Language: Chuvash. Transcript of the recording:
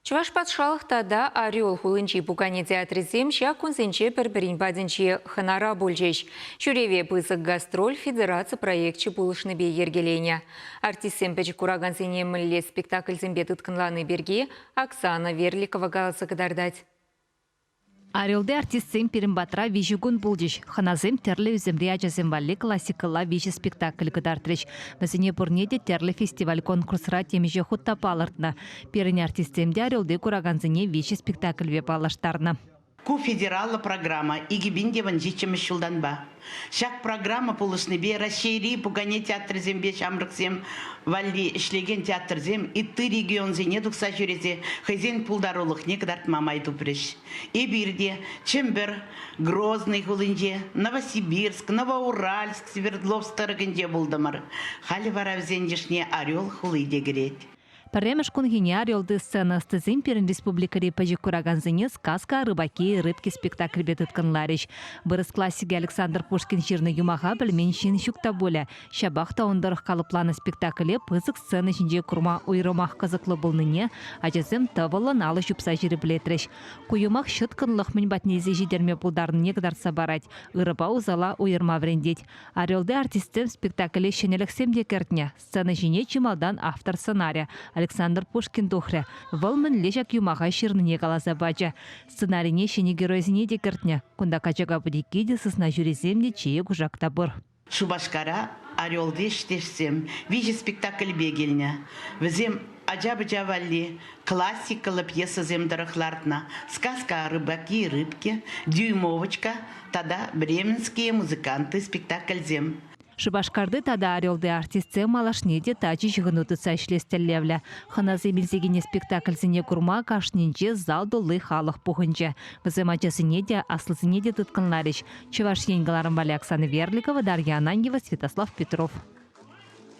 Чӑваш патшалӑх тата Орел хулинчи пукане театрӗсем ҫак кунсенче пӗр-пӗрин патӗнче хӑнара пулчӗҫ. Ҫӳреве пысӑк гастроль федераци проекчӗ пулӑшнипе йӗркеленӗ. Артистсем пӗчӗк куракансене мӗнле спектакльсемпе тыткӑнлани пирки Оксана Верликова каласа кӑтартать. Орелти артистсем пирӗн патра виҫӗ кун пулчӗҫ. Хӑнасем тӗрлӗ ӳсӗмри ачасем валли классикӑлла виҫӗ спектакль кӑтартрӗҫ. Вӗсене пурне те тӗрлӗ фестиваль-конкурсра темиҫе хут та палӑртнӑ. Пирӗн артистсем те Орелти куракансене виҫӗ спектакльпе паллаштарнӑ. Ку федераллӑ программа 2017 ҫултанпа. Ҫак программа пулӑшнипе Раҫҫейри пукане театрӗсемпе ҫамрӑксем валли ӗҫлекен театрсем ытти регионсене тухса ҫӳресе хӑйсен пултарулӑхне кӑтартма май тупрӗҫ. Эпир те Чӗмпӗр, Грозный хулинче, Новосибирск, Новоуральск, Свердловск тӑрӑхӗнче пултӑмӑр. Халӗ вара вӗсен йышне Орел хули те кӗрет. Пӗрремӗш кунхине Орелти сцена ӑстисем пирӗн республикӑри пӗчӗк куракансене «Сказка о рыбаке и рыбке» спектакльпе тыткӑнларӗҫ. Вырӑс классикӗ Александр Пушкин ҫырнӑ юмаха пӗлмен ҫын ҫук та пулӗ. Ҫапах та ун тӑрӑх калӑпланӑ спектакле пысӑк сцена ҫинче курма уйрӑмах кӑсӑклӑ пулнине ачасем тӑвӑллӑн алӑ ҫупса ҫирӗплетрӗҫ. Ку юмах ҫӑткӑнлӑх мӗн патне илсе ҫитерме пултарнине кӑтартса парать, ырӑпа усала уйӑрма вӗрентет. Орелти артистсем спектакле ҫӗнӗлӗхсем те кӗртнӗ. Сцена ҫине чи малтан автор сӑнарӗ Александр Пушкин тухрӗ. Вӑл мӗнле ҫак юмаха ҫырнине каласа пачӗ. Сценарине ҫӗнӗ геройсене те кӗртнӗ. Кунта качака путекки те, сысна ҫурисем те, чие кушак та пур. Шупашкара Орелти ӗҫтешсем виҫӗ спектакльпе килнӗ. Вӗсем ача-пӑча валли классикӑллӑ пьесӑсем тӑрӑх лартнӑ «Сказка о рыбаке и рыбке», «Дюймовочка» тата «Бременские музыканты» спектакльсем. Шупашкарти тата Орелти артистсем малашне те тачӑ ҫыхӑну тытса ӗҫлес тӗллевлӗ. Хӑнасем илсе килнӗ спектакльсене курма кашнинче зал тулли халӑх пухӑнчӗ. Вӗсем ачасене те, аслисене те тыткӑнларӗҫ. Чӑваш Ен кӑларӑм валли Оксана Верликова, Дарья Ананьева, Святослав Петров.